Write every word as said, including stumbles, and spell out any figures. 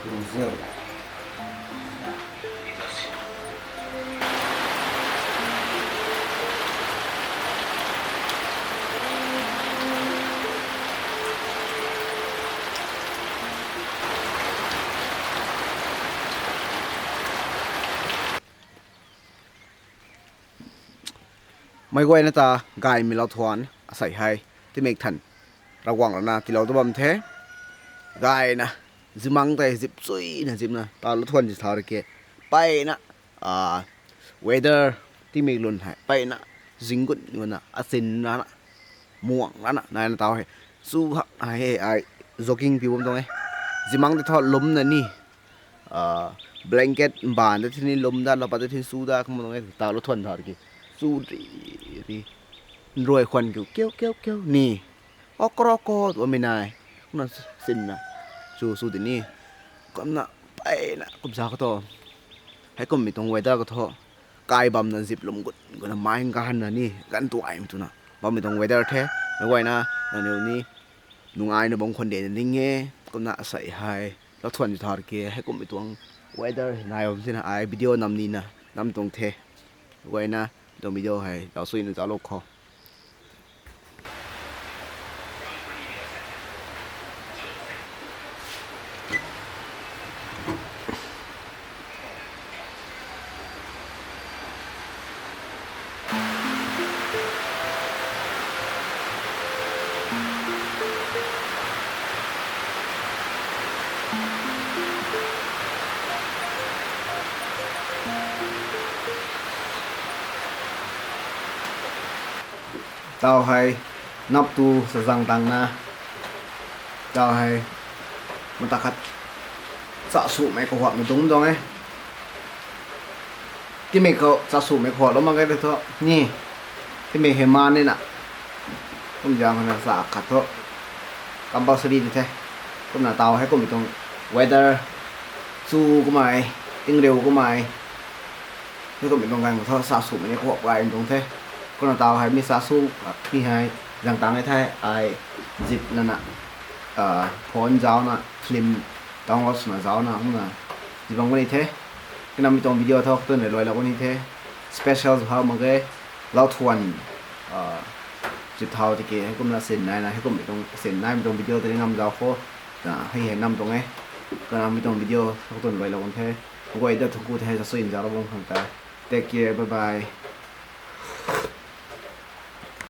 Meic guayna ta gaymei lou thuan asei hei timik than Ravguangc rana tiilou ta bam the. Gayna zimang tei zip chuyna zipna ta lou thuan si thau rui ke, peyna weather timik lun hei peyna zing gut guna achin rana muang rana naina tau hei. Chu hak hei hei ai jogging piu bam tuang e. Zimang tei thu lwmna ni blanket mbaanv tei thini lwm da, lou pat tei thini su da kumna tuang e. Ta lou thuan thau rui ke, chu ri ri nruai khwan kiu kiu kiu kiu ni, o kro ko twmei nai kumna sinna chu su di ni. Kumna peyna kumsa khou thu, heikummei tuang weather khou thu kai bamna zip lwm gut guna mai ganna ni gan tuaymei twna bammei tuang weather the. Meic guayna nangniw ni nungaina bam khwan de na ning e. Kumna asei hei lou thuan si thau rui ke, heikummei tuang weather nai bam sina ai video nam nina nam tuang the. Guayna tuang video hei lou suina zauclou kho. Tau hei nap tu sazang tangna, tau hei mata khat chasumei kahuamei tuang tuang e. Timik khou chasumei kahualou mak ge tei thu ni, timik hei man nina kum zaeng khou na cha khat thu compulsory di the. Kumna tau heikummei tuang weather chu kumei, tingriu kumei, heikummei tuang ganv khou thu chasumei ni kahuap gay tuang the. Kumna tau hei mi chasu mi hei zang tang e the, ai zip lana phone zauna film download swna zauna kumna zip bam kani the. Kumna mi tuang video thu twn rui luailou kani the. Special zauc mak ge, lou thuan zip thau tiki heikumna sin naina, heikummei tuang sin naimei tuang video tei ni nam zauc kho. Hei hei nam tuang e. Kumna mi tuang video thu twn rui luailou kan the. Guay da thungku the, sa suina zauclou bam khang ta. Take care, bye bye.